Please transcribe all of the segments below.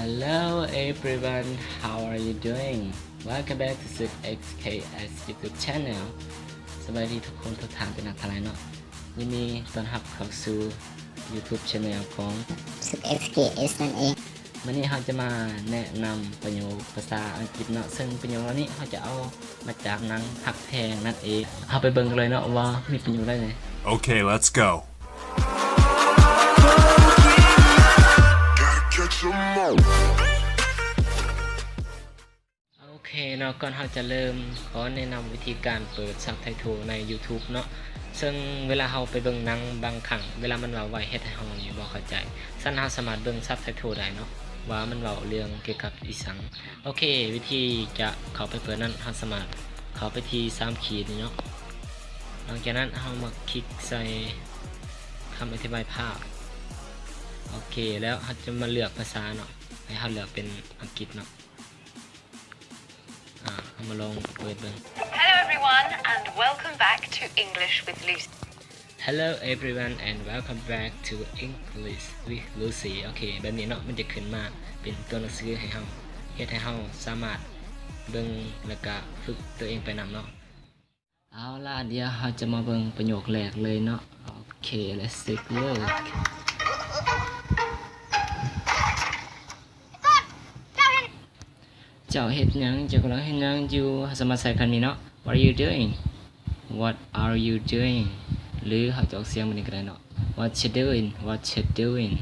Hello everyone, how are you doing? Welcome back to Suk X K S YouTube channel. ສະບາຍດີທຸກຄົນທຸກທ່ານເປັນຫຍັງທັງຫຼາຍເນາະ. ຍິນດີຕ້ອນຮັບເຂົ້າສູ່ YouTube channel ຂອງ Suk X K S ນັ້ນເອງ. ມື້ນີ້ເຮົາຈະມາແນະນຳປະໂຫຍກພາສາອັງກິດເນາະ, ເຊິ່ງປະໂຫຍກເຫຼົ່ານີ້ເຮົາຈະເອົາມາຈາກໜັງຮັກແພງນັ້ນເອງ. ເຮົາໄປເບິ່ງກັນເລີຍເນາະວ່າມີປະໂຫຍກໃດແດ່. Okay, let's go. ໂອເຄເນາະ, ກ່ອນເຮົາຈະເລີ່ມ ຂໍແນະນຳວິທີການເປີດ subtitle ໃນ YouTube ເນາະ. ເຊິ່ງເວລາເຮົາໄປເບິ່ງໜັງບາງຄັ້ງ ເວລາມັນເວົ້າໄວເຮັດໃຫ້ເຮົານີ້ບໍ່ເຂົ້າໃຈ. ຊັ້ນເຮົາສາມາດເບິ່ງ subtitle ໄດ້ເນາະ ວ່າມັນເວົ້າເລື່ອງກ່ຽວກັບອີ່ຫຍັງ. ໂອເຄ, ວິທີຈະເຂົ້າໄປເປີດນັ້ນ ເຮົາສາມາດເຂົ້າໄປທີ່ສາມຂີດນີ້ເນາະ. ຫຼັງຈາກນັ້ນເຮົາມາຄລິກໃສ່ຄຳອະທິບາຍພາບ. ໂອເຄ, ແລ້ວເຮົາຈະມາເລືອກພາສາເນາະ, ໃຫ້ເຮົາເລືອກເປັນອັງກິດເນາະ. ອາ ເຮົາມາລອງເປີດເບິ່ງ. Hello everyone and welcome back to English with Lucy. Hello everyone and welcome back to English with Lucy. ໂອເຄ, ແບບນີ້ເນາະ, ມັນຈະຂຶ້ນມາເປັນຕົວໜັງສືໃຫ້ເຮົາ, ເຮັດໃຫ້ເຮົາສາມາດເບິ່ງ ແລ້ວກະຝຶກຕົວເອງໄປນຳເນາະ. ເອົາລະ, ດຽວເຮົາຈະມາເບິ່ງປະໂຫຍກແລກເລີຍເນາະ. ໂອເຄ, let's take a look. ເຈົ້າເຮັດຫຍັງ? ເຈົ້າກຳລັງເຮັດຫຍັງຢູ່? ເຮົາສາມາດໃຊ້ຄຳນີ້ເນາະ, What are you doing? What are you doing? ຫຼືເຮົາຈະອອກສຽງແບບນີ້ກໍໄດ້ເນາະ, What you doing? What you doing?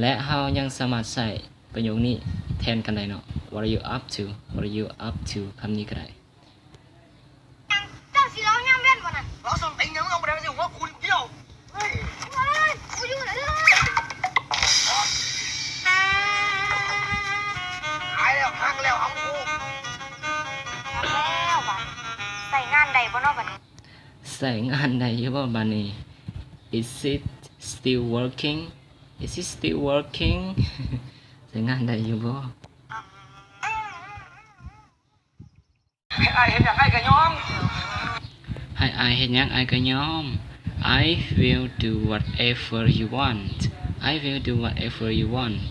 ແລະ ເຮົາຍັງສາມາດໃຊ້ປະໂຫຍກນີ້ແທນກັນໄດ້ເນາະ, What are you up to? What are you up to? ຄຳນີ້ກໍໄດ້. ເຈົ້າຊິເວົ້າຍາມເວັນບໍ່ນັ້ນ? ເວົ້າສົ້ນຕີນຫຍັງ ເວົ້າບໍ່ໄດ້ ຊິຫົວຂຸນກ່ຽວ. ເຮີ້ຍ ໂອ້ຍ ບໍ່ຢູ່ແລ້ວ. ຕາຍແລ້ວ ຫັກແລ້ວ ເອົາ ຫັກແລ້ວບາດນີ້ ໃຊ້ງານໄດ້ບໍ່ເນາະບາດນີ້? ໃຊ້ງານໄດ້ຢູ່ບໍ່ບາດນີ້? Is it still working? Is it still working? ໃຊ້ງານໄດ້ຢູ່ບໍ່? ໃຫ້ອ້າຍເຮັດຫຍັງອ້າຍກໍຍອມ. ໃຫ້ອ້າຍເຮັດຫຍັງອ້າຍກໍຍອມ. I will do whatever you want. I will do whatever you want.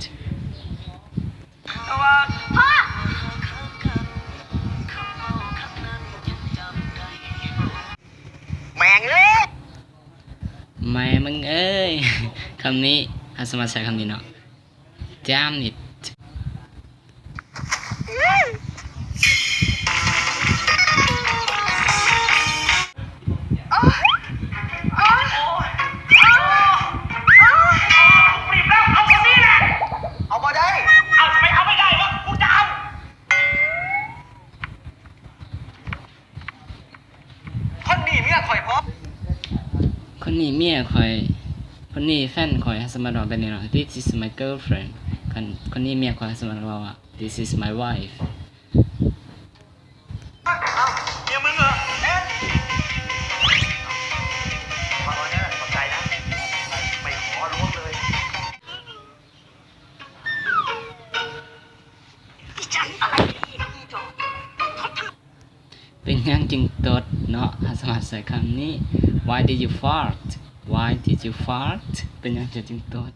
ແມ່ງເອີຍ! ແມ່ມຶງເອີຍ! ຄຳນີ້ ເຮົາສາມາດໃຊ້ຄຳນີ້ເນາະ. Damn it. ຄົນນີ້ເມຍຂ້ອຍບໍ? ຄົນນີ້ເມຍຂ້ອຍ, ຄົນນີ້ແຟນຂ້ອຍ, ເຮົາສາມາດເວົ້າແບບນີ້ເນາະ, This is my girlfriend. ຄັນຄົນນີ້ເມຍຂ້ອຍ, ເຮົາສາມາດເວົ້າວ່າ This is my wife. ເມຍມຶງເອີ? ແມ່ນ. ຂໍໂທດເດີ, ຂອບໃຈນະ, ໄປຂໍລວມເລີຍ. ເປັນຫຍັງຈຶ່ງຕົດເນາະ? ເຮົາສາມາດໃຊ້ຄຳນີ້, Why did you fart? Why did you fart? ເປັນຫຍັງເຈົ້າຈຶ່ງຕົດ?